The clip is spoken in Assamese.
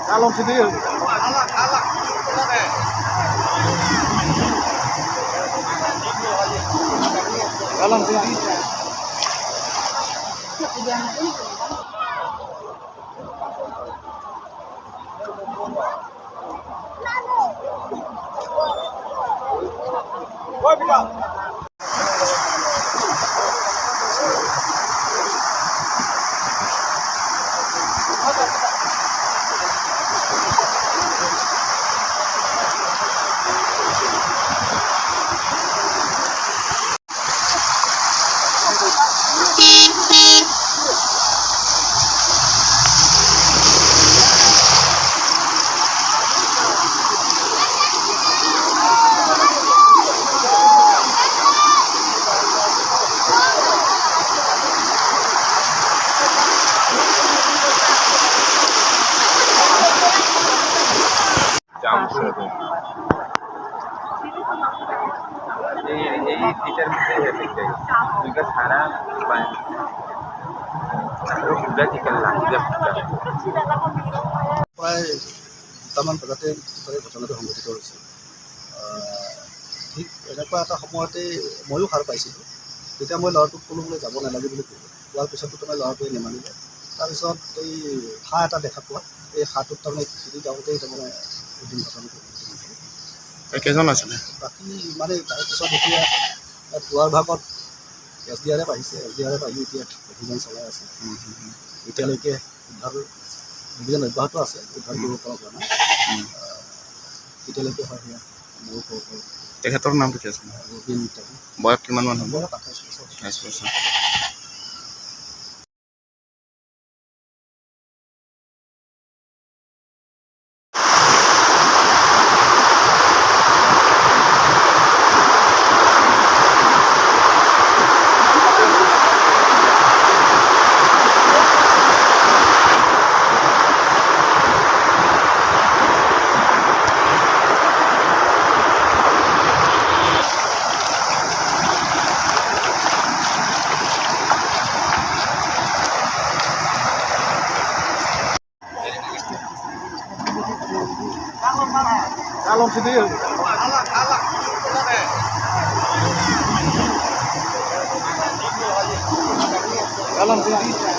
Dalam sini. প্ৰায় 2টামান বজাতে ঘটনাটো সংঘটিত হৈছে। ঠিক এনেকুৱা এটা সময়তেই ময়ো সাৰ পাইছিলোঁ। তেতিয়া মই ল'ৰাটোক ক'লোঁ বোলে যাব নালাগে বুলি ক'লোঁ। কোৱাৰ পিছতো তাৰমানে ল'ৰাটোৱে নেমানিলে। তাৰপিছত এই হাঁহ এটা দেখা পোৱাত এই হাঁহটোত তাৰমানে খেদি যাওঁতেই তাৰমানে এদিন ঘটনাটো সংঘটিত হ'ল। কেইজন আছিলে? বাকী মানে তাৰপিছত এতিয়া পুৱাৰ ভাগত এছ ডি আৰ এফ আহিছে। এছ ডি আৰ এফ আহি এতিয়া অভিযান চলাই আছে। এতিয়ালৈকে উদ্ধাৰ অভিযান অব্যাহত আছে, উদ্ধাৰ কৰিব পৰা হোৱা নাই। এতিয়ালৈকে হয় সেয়া ময়ো ক'ব পাৰোঁ। তেখেতৰ নামটো কি আছিলে? ৰবীন টেগু। বয়স কিমান মান হ'ব? বয়স 28 বছৰ। 28 বছৰ। Dalam sini. Dalam sini.